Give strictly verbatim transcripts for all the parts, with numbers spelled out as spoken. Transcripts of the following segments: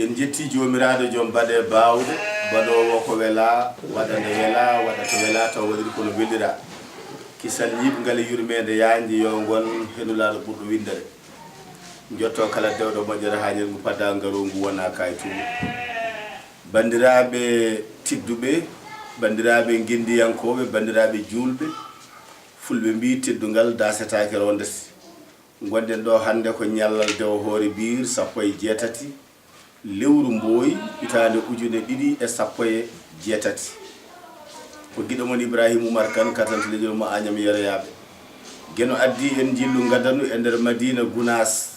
En njetti Joomiraaɗo joom baɗe baawɗe, baɗoowo ko welaa, waɗa nde welaa, waɗa to welaa, taw waɗiri kono welliraa. Kisal yiɓngal e yurmeende yaajnde yo ngon he Nulaaɗo ɓurɗo winndere. Njotto kala dewɗo moƴƴere haa ñalngu padaa ngaroo ngu wona kaye tuuru. Banndiraaɓe tedduɓe, banndiraaɓe ngenndiyankooɓe, banndiraaɓe juulɓe, Fulɓe mbii teddungal daasetaake rondete. Ngonɗen ɗo hannde ko ñallal dewo hoore biir sappo e jeetati lewru Mbooy hitaande ujune ɗiɗi e sappo e jeetati. Ko giɗo mon Ibrahima Oumar Kane, katante leñol mo Agnam Yeroyaaɓe. Geno addi en njillu ngadanu e nder Madiina Gunaas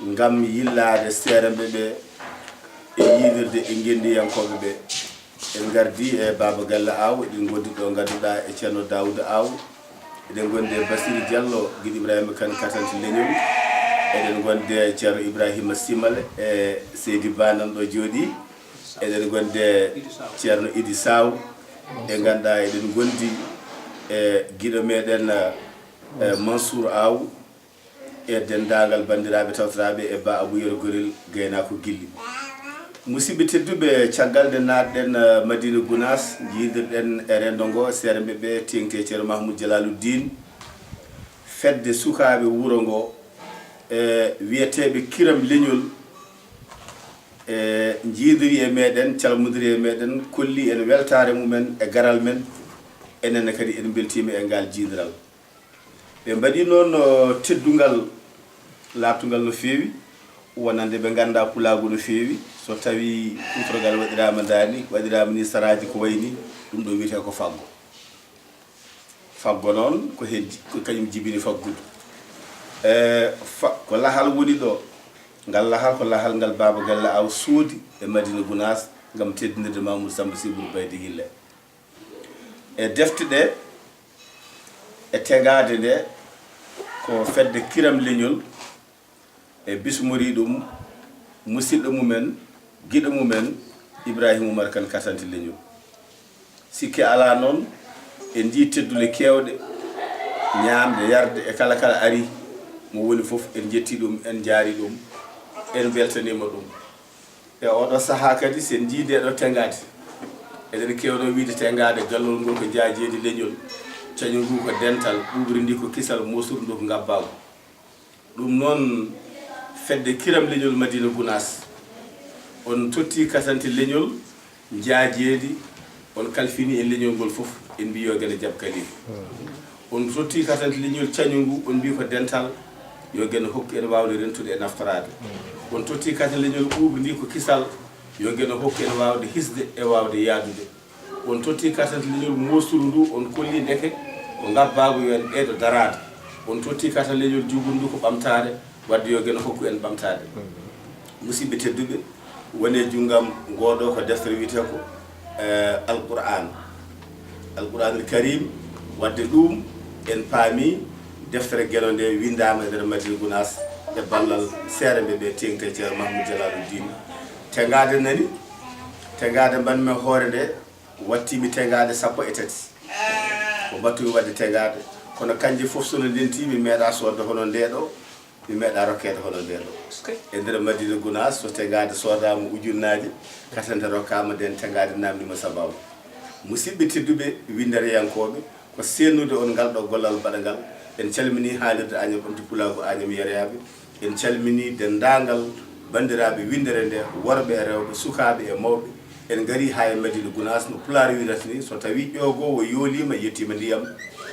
ngam yillaade seeremɓe ɓe e yiidirde e ngenndiyankooɓe ɓe. En ngardi e Baaba Galle Aw, eɗen ngondi ɗo ngannduɗaa e Ceerno Daawuda Aw. Eɗen ngondi e Basiru Diallo, giɗo Ibrahima Kane, katante leñol. Eɗen ngondi e Ceerno Ibrahima Simale e Seydi Ba nan ɗo jooɗii. Eɗen ngondi e Ceerno Idi Saw. Ɓe ngannduɗaa eɗen ngondi e giɗo meɗen, eh, Mansour Aw. E denndaangal banndiraaɓe tawtoraaɓe e Ba Abou Yero Gorel, gaynaako gilli. Musidɓe tedduɓe, caggal nde naatɗen, eh, Madiina Gunaas, njiidirɗen e renndo ngo, seeremɓe ɓe, teeŋti e Ceerno Mahmoud Jalaluddin, fedde sukaaɓe wuro ngo, e wiyeteeɓe Kiram Leñol, e njiidiri e meɗen, calmodiri e meɗen, kolli en weltaare mumen e garal men. Enen ne kadi en mbeltiima e ngal jiidiral. Ɓe mbaɗi noon, o, teddungal laaɓtungal no feewi, wonande ɓe nganndaa pulaagu no feewi. So tawii kuutorgal waɗiraama ndaani, waɗiraama ni saraaji ko wayi ni, ɗum ɗo wiyetee ko faggo. Faggo noon ko heen ji-, ko kañum jibini faggudu. E, fa-, ko lahal woni ɗo. Ngal lahal ko lahal ngal Baaba Galle Aw soodi e Madiina Gunaas ngam teddinirde Mamoudou Samba Sy Bour Baydi Hille. E defte ɗe, e tegaade nde, ko fedde Kiram Leñol e bismori ɗum musidɗo mumen, giɗo mumen, Ibrahima Oumar Kane, katante leñol. Sikke alaa noon, en njii teddule keewɗe, ñaamde, yarde, e kala kala ari, mo woni fof, en njetti ɗum, en njaari ɗum, en mbeltaniima ɗum. E oɗo sahaa kadi, so en njii nde ɗo teŋgaade, eɗen keewno wiyde teŋgaade, gallol ngol ko njaajeedi leñol, cañu ngu ko dental, ɓuuɓri ndi ko kisal, moosuru ndu ko ngabbaagu. Ɗum noon, fedde Kiram Leñol Madiina Gunaas, on totti katante leñol njaajeedi, on kalfini en leñol ngol fof, en mbii yo Geno jaɓ kalifu. On totti katante leñol cañu ngu, on mbii ko dental, yo Geno hokku en waawde rentude e naftoraade. On totti katante leñol ɓuuɓri ndi ko kisal, yo Geno hokku en waawde hisde e waawde yaadude. On totti katante leñol moosturu ndu, on kolli ndeke ko ngabbaagu yo en ɓeydo daraade. On totti katante leñol juugundu ko ɓamtaare, wadde yo Geno hokku en ɓamtaade. Musidɓe tedduɓe, woni e junngam ngoo ɗoo ko deftere wiyetee ko, eh, Alqur'aan. Alqur'aanul Kariim, wadde ɗum en paami deftere Geno nde winndaama e nder Madiina Gunaas e ballal seeremɓe ɓe, teeŋti e Ceerno Mahmoud Jalaluddin. Teŋgaade nani, teŋgaade mbaɗmi e hoore nde, waɗtiimi teŋgaade sappo e tati. Ko mbaɗtumi waɗde teŋgaade, kono kanje fof so no ndenti, mi meeɗaa soodde hono ndee ɗoo, mi meeɗaa rokkeede hono ndee ɗoo. E nder Madiina Gunaas, so teŋgaade soodaama ujunnaaje, katante rokkaama, nden teŋgaade naamndiima sabaabu. Musidɓe tedduɓe winndereyankooɓe, ko seennude on ngal ɗoo gollal baɗangal. En calminii haalirde Agnam Ɓamti Pulaagu Agnam Yeroyaaɓe. En calminii denndaangal banndiraaɓe winndere nde, worɓe e rewɓe, sukaaɓe e mawɓe. En ngarii haa e Madiina Gunaas, no Pulaar wiyrata ni, so tawii ƴoogoowo yooliima, yettiima ndiyam.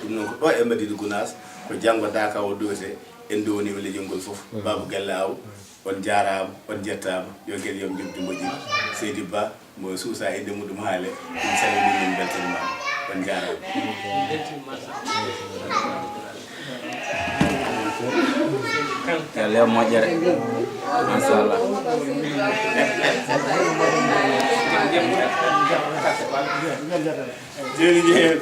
Ɗum noon ko ɗo e Madiina Gunaas, ko janngo daaka o ɗowetee. En ndowniima leñol ngol fof. Baaba Galle Aw, on njaaraama, on njettaama. Yo Geno, yo jam joɓdi moƴƴi. Seydi Ba, mo suusa innde muɗum haale, ɗum salmini min beltanima. On njaaraama. Yo Allah yoɓ moƴƴere. Machallah. Jërëjëf.